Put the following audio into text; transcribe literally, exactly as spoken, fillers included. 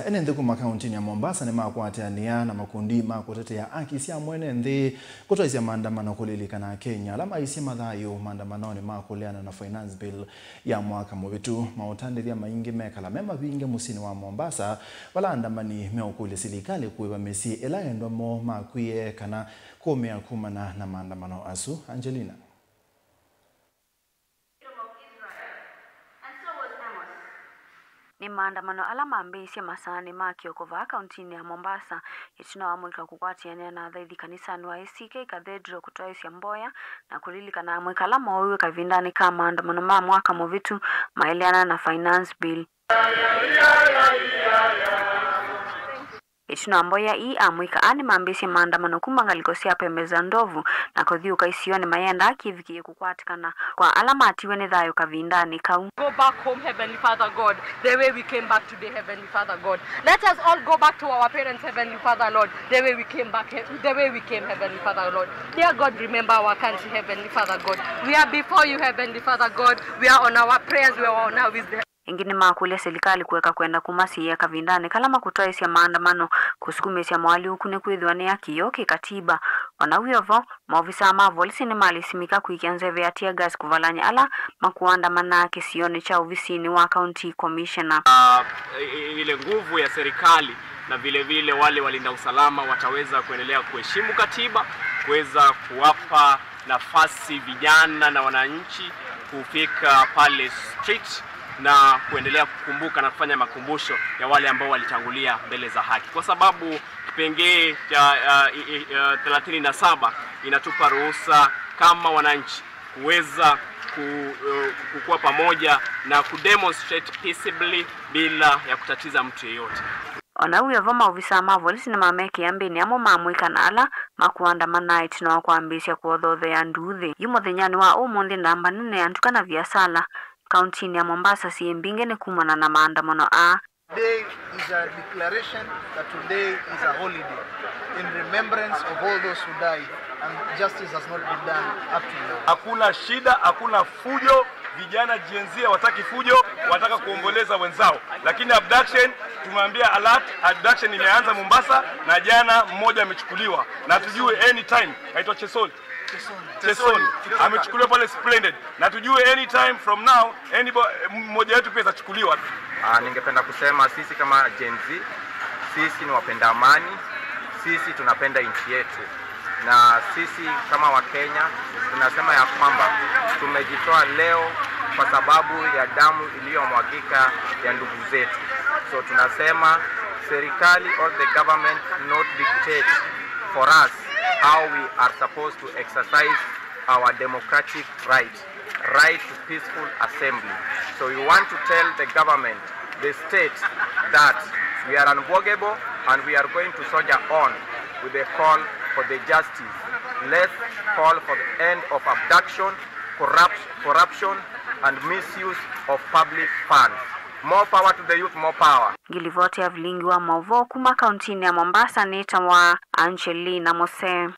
Ene nthĩ kuma kauntinĩ ya Mombasa nĩmakwatĩanĩa na makundi ma kũtetea haki sya mwene nthĩ kũtwaĩsya maandamano kũlilikana Akenya ala maisye mathayũ maandamanonĩ ma kũleana na Finance Bill ya mwaka mũvĩtu. Maũtandĩthya maingĩ mekala me mavinge mũsyĩnĩ wa Mombasa, vala andamani meũkũlya silikalĩ kũĩva mĩsyĩ ĩla endwa moo makwie kana kũũmĩa kumana na maandamano asu. Angelina. Nĩ maandamano ala mambĩĩisye masaanĩ ma kĩoko vaa kauntinĩ ya Mombasa, ĩtina wa amũika kũkwatĩanĩa na athaithi kanisanĩ wa A C K Cathedral kũtwaĩsya mboya na kũlilikana amũika ala mooiwe kavindanĩ ka maandamano ma mwaka mũvĩtu maeleana na Finance Bill. Ĩtina wa mboya ii, amũika aa nĩmambĩĩsye maandamano kuma ngalĩko sya pembe za ndovu na kũthiũũka isionĩ mayendaa kĩvikĩĩe kũkwatĩkana kwa ala matiwe nĩ thayũ kavindanĩ kau. Go back home, Heavenly Father God, the way we came back today, Heavenly Father God. Let us all go back to our parents, Heavenly Father Lord, the way we came back, he- the way we came, Heavenly Father Lord. Dear God, remember our country, Heavenly Father God. We are before you, Heavenly Father God. We are on our prayers, we are on our knees. Ĩngĩ nĩmakũlya silikalĩ kũeka kwenda kũmasiĩĩa kavindanĩ kala makũtwaĩsya maandamano kũsukumĩsya moalyũku nĩkwĩthĩwa nĩ haki yoo kĩkatiba. O na wĩ o vo, maovisaa ma volisi nĩmalisimĩka kwĩkĩa nzeve ya tear gas kũvalany'a ala makũandamanaa kĩsionĩ kya ovisinĩ wa County Commissioner. Ah, i- i- ile nguvu ya serikali na vile vile wale walinda usalama wataweza kuendelea kuheshimu katiba, kuweza kuwapa nafasi vijana na wananchi kufika pale street na kuendelea kukumbuka na kufanya makumbusho ya wale ambao walitangulia mbele za haki, kwa sababu kipengee cha, uh, i- i- uh, thelathini na saba inatupa ruhusa kama wananchi kuweza ku- uh, kukuwa pamoja na kudemonstrate peaceably bila ya kutatiza mtu yeyote. O na wĩ o vo, maovisaa ma volisi nĩmamekĩa mbĩnĩ amwe ma amũika na ala makũandamanaa ĩtina wa kwambĩĩsya kũothoothea nduuthĩ. Yu mũthenyanĩ wa ũmũnthĩ, ndamba nene ya nduka na viasala kauntinĩ ya Mombasa syĩ mbingĩ nĩ kumana na maandamano aa. Today is a declaration that today is a holiday in remembrance of all those who died and justice has not been done up to now. Hakuna shida, hakuna fujo. Vijana Gen Z hawataki fujo, wanataka kuomboleza wenzao. Lakini abduction, tumeambia alert, abduction imeanza Mombasa na jana mmoja amechukuliwa. Na tujue anytime, anaitwa Chesoni. Chesoni. Amechukuliwa pale Splendid. Na tujue anytime from now, anybody, mmoja wetu pia atachukuliwa. Ah, ningependa kusema sisi kama Gen Z, sisi ni wapenda amani, sisi tunapenda nchi yetu. Na sisi kama Wakenya tunasema ya kwamba tumejitoa leo kwa sababu ya damu iliyomwagika ya ndugu zetu. So tunasema serikali or the government not dictate for us how we are supposed to exercise our democratic right, right to peaceful assembly. So we want to tell the government, the state, that we are unbogable and we are going to soldier on with the call for the justice. Let's call for the end of abduction, corrupt- corruption and misuse of public funds. More power to the youth, more power. Ngilivoti ya vilingi wa maũvoo kuma kauntinĩ ya Mombasa nĩtawa Angelina Mose.